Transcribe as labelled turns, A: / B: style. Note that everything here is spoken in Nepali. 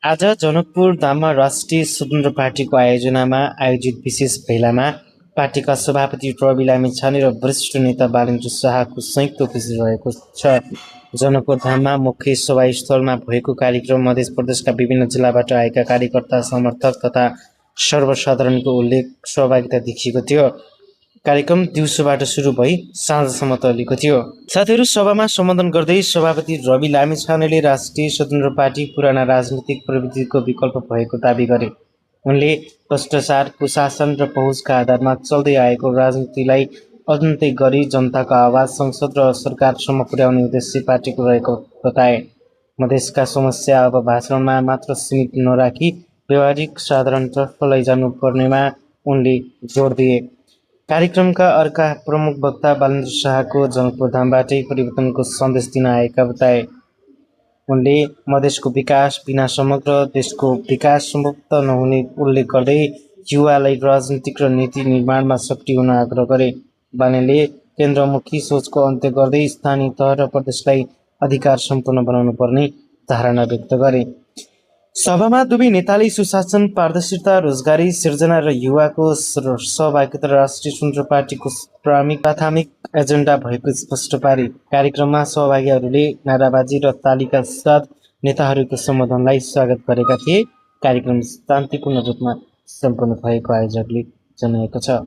A: आज जनकपुर धाममा राष्ट्रिय स्वतन्त्र पार्टीको आयोजनामा आयोजित विशेष भेलामा पार्टीका सभापति रवि लामिछाने र वरिष्ठ नेता बालेन्द्र शाहको संयुक्त उपस्थिति रहेको छ। जनकपुर धाममा मुख्य सभास्थलमा भएको कार्यक्रम मध्य प्रदेशका विभिन्न जिल्लाबाट आएका कार्यकर्ता, समर्थक तथा सर्वसाधारणको उल्लेख सहभागिता देखिएको थियो। कार्यक्रम दिउँसोबाट सुरु भई साँझसम्म चलेको थियो। साथीहरू, सभामा सम्बोधन गर्दै सभापति रवि लामिछानेले राष्ट्रिय स्वतन्त्र पार्टी पुराना राजनीतिक प्रवृत्तिको विकल्प भएको दावी गरे। उनले भ्रष्टाचार, कुशासन र पहुँचका आधारमा चल्दै आएको राजनीतिलाई अन्त्य गरी जनताको आवाज संसद र सरकारसम्म पुर्याउने उद्देश्य पार्टीको रहेको बताए। मधेसका समस्या अब भाषणमा मात्र सीमित नराखी व्यवहारिक साधारणतर्फ लैजानु पर्नेमा उनले जोड दिए। कार्यक्रमका अर्का प्रमुख वक्ता बालेन्द्र शाहको जनकपुर धामबाटै परिवर्तनको सन्देश दिन आएका बताए। उनले मधेसको विकास बिना समग्र देशको विकास सम्भव नहुने उल्लेख गर्दै युवालाई राजनीतिक र नीति निर्माणमा सक्रिय हुन आग्रह गरे। बालेले केन्द्रमुखी सोचको अन्त्य गर्दै स्थानीय तह र प्रदेशलाई अधिकार सम्पन्न बनाउनु पर्ने धारणा व्यक्त गरे। सभामा दुवै नेताले सुशासन, पारदर्शिता, रोजगारी सिर्जना र युवाको सहभागिता राष्ट्रिय स्वतन्त्र पार्टीको प्राथमिक एजेन्डा भएको स्पष्ट पारे। कार्यक्रममा सहभागीहरूले नाराबाजी र तालीका साथ नेताहरूको सम्बोधनलाई स्वागत गरेका थिए। कार्यक्रम शान्तिपूर्ण रूपमा सम्पन्न भएको आयोजकले जनाएको छ।